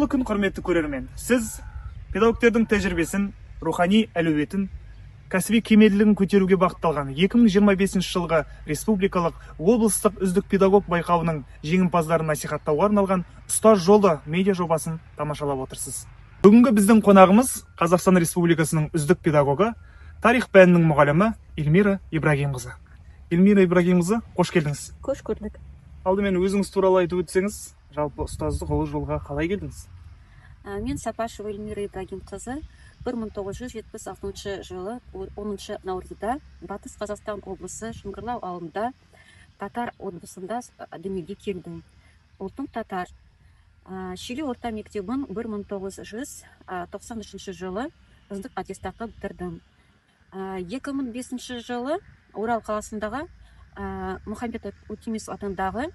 Қайырлы күн, құрметті көрермен. Сіз педагогтердің тәжірибесін, рухани әлеуетін, кәсіби кемелділігін көтеруге бағытталған 2025 жылғы республикалық облыстық үздік педагог байқауының жеңімпаздарын насихаттауға арналған «Ұстаз жолы» медиа жобасын тамашалап отырсыз. Бүгінгі біздің қонағымыз Қазақстан Республикасының үздік педагогы, тарих пәнінің мұғалімі Эльмира Ибрагимқызы. Эльмира Ибрагимқызы, қош келдіңіз. Қош көрдік. Алдымен өзіңіз туралы айтып өтсеңіз, жалпы ұстаздық ұлы жолға қалай келдіңіз? Мен Сапашева Эльмира Ибрагимқызы, 1976 жылы 10 наурызда Батыс Қазақстан облысы Шыңғырлау ауылында татар отбасында дүниеге келдім. Ұлтым татар. Шилі орта мектебін 1993 жылы үздік аттестатқа бітірдім. 2005 жылы Орал қаласындағы Мұхаммед Өтемісов атындағы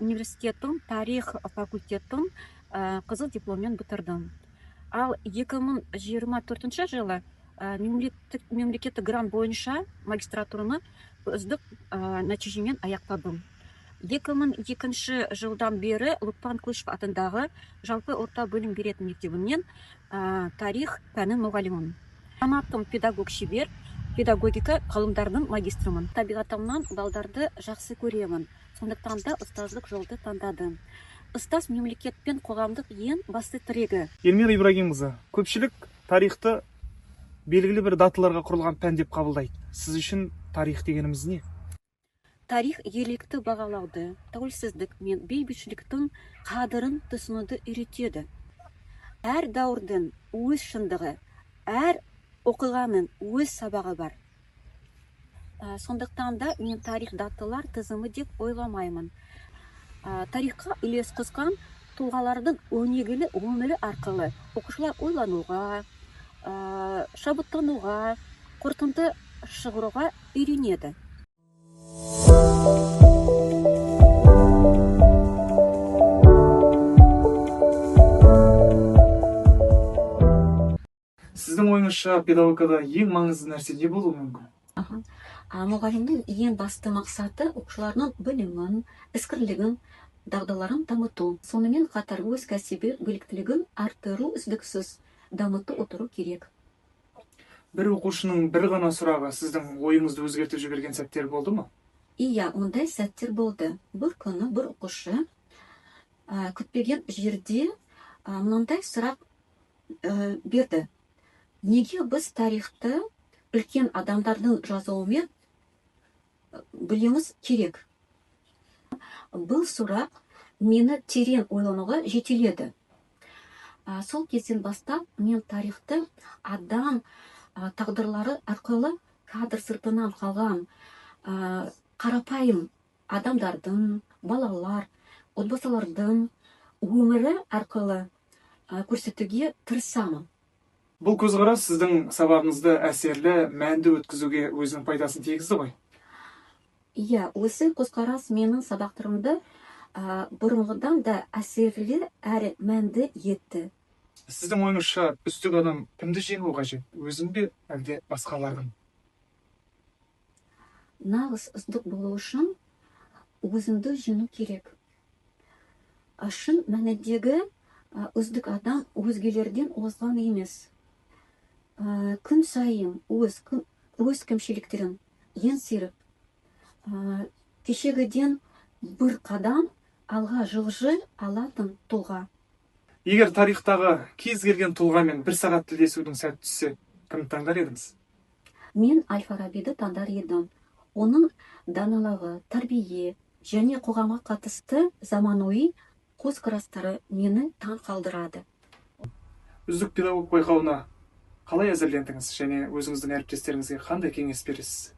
университеттің тарих факультетін қызыл дипломмен бітірдім. Ал 2024 жылы мемлекеттік грант бойынша магистратураны үздік нәтижемен аяқтадым. 2002 жылдан бері Лұқпан Клышев атындағы жалпы орта білім беретін мектебінен тарих пәнінің мұғалімімін. Санатым педагог шебер, педагогика ғылымдарының магистрімін. Табиғатымнан балдарды жақсы көремін. Сондықтан да ұстаздық жолды таңдадым. Ұстаз мемлекет пен қоғамдық ең басты тірегі. Эльмира Ибрагимқызы, көпшілік тарихты белгілі бір даталарға құрылған пән деп қабылдайды. Сіз үшін тарих дегеніміз не? Тарих ерлікті бағалауды, тәуелсіздік мен бейбітшіліктің қадірін түсінуді үйретеді. Әр дәуірдің өз шындығы, әр оқиғаның өз сабағы бар. Сондықтан да мен тарих даталар тізімі деп ойламаймын. Тарихқа үлес қосқан тұлғалардың өнегелі өмірі арқылы оқушылар ойлануға, шабыттануға, қорытынды шығаруға үйренеді. Сіздің ойыңызша, педагогикада ең маңызды нәрсе не болуы мүмкін? Мұғалімнің ең басты мақсаты оқушылардың білімін, іскерлігін, дағдыларын дамыту. Сонымен қатар өз кәсіби біліктілігін арттыру, үздіксіз дамыту отыру керек. Бір оқушының бір ғана сұрағы сіздің ойыңызды өзгертіп жіберген сәттер болды ма? Иә, ондай сәттер болды. Бір күні бір оқушы күтпеген жерде мынандай сұрақ берді. Неге біз тарихты үлкен адамдардың жазуымен білуіміз керек? Бұл сұрақ мені терең ойлануға жетеледі. Сол кезден бастап мен тарихты адам тағдырлары арқылы кадр сыртынан қалған қарапайым адамдардың, балалар, отбасылардың өмірі арқылы көрсетуге тырысамын. Бұл көзқарас сіздің сабағыңызды әсерлі, мәнді өткізуге өзінің пайдасын тигізді ғой? Иә, осы көзқарас менің сабақтарымды бұрынғыдан да әсерлі әрі мәнді етті. Сіздің ойыңызша, үздік адам кімді жеңу қажет? Өзін бе, әлде басқалардың? Нағыз үздік болу үшін өзіңді жеңу керек. Шын мәніндегі үздік адам өзгелерден озған емес. Күн сайын өз кемшіліктерін еңсеріп, кешегіден бір қадам алға жылжи алатын тұлға. Егер тарихтағы кез келген тұлғамен бір сағат тілдесудің сәті түссе, кімді таңдар едіңіз? Мен Әл Фарабиді таңдар едім. Оның даналығы, тәрбие және қоғамға қатысты заманауи көзқарастары мені таң қалдырады. Үздік педагог байқауына қалай әзірлендіңіз және өзіңіздің әріптестеріңізге қандай кеңес бересіз?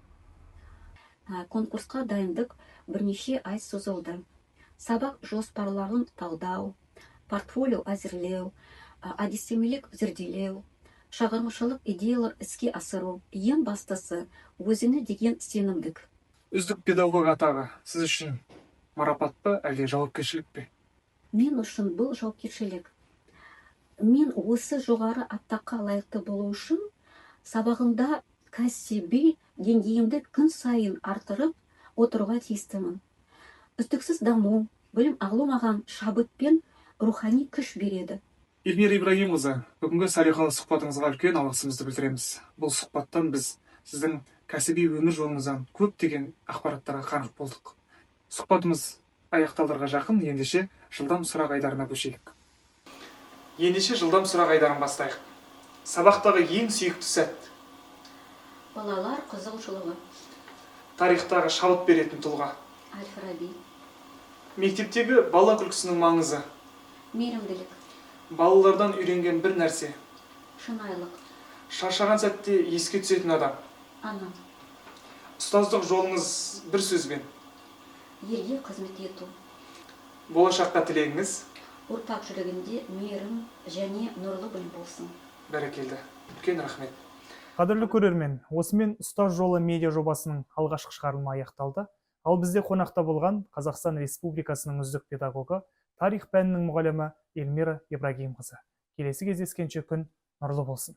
Конкурсқа дайындық бірнеше ай созылды. Сабақ жоспарларын талдау, портфолио әзірлеу, әдістемелік зерделеу, шығармашылық идеялар іске асыру, ең бастысы өзіне деген сенімдік. Үздік педагог атағы сіз үшін марапат па, әлде жауапкершілік пе? Мен үшін бұл жауапкершілік. Мен осы жоғары атаққа лайықты болу үшін сабағымда кәсіби деңгейімді күн сайын арттырып отыруға тиістімін. Үздіксіз даму, білім алу маған шабыт пен рухани күш береді. Эльмира Ибрагимқызы, бүгінгі салиқалы сұхбатыңызға үлкен алғысымызды білдіреміз. Бұл сұхбаттан біз сіздің кәсіби өмір жолыңыздан көптеген ақпараттарға қанық болдық. Сұхбатымыз аяқталарға жақын. Ендеше, жылдам сұрақ айдарына көшейік. Ендеше, жылдам сұрақ айдарын бастайық. Сабақтағы ең сүйікті сәт? Балалар қызығушылығы. Тарихтағы шабыт беретін тұлға? Әл Фараби. Мектептегі бала күлкісінің маңызы? Мейірімділік. Балалардан үйренген бір нәрсе? Шынайылық. Шаршаған сәтте еске түсетін адам? Анам. Ұстаздық жолыңыз бір сөзбен? Елге қызмет ету. Болашаққа тілегіңіз? Ұрпақ жүрегінде мейірім және нұрлы білім болсын. Бәрекелді, үлкен рахмет! Қадірлі көрермен, осымен «Ұстаз жолы» медиа жобасының алғашқы шығарылымы аяқталды. Ал бізде қонақта болған Қазақстан Республикасының үздік педагогы, тарих пәнінің мұғалімі Эльмира Ибрагимқызы. Келесі кездескенше күн нұрлы болсын!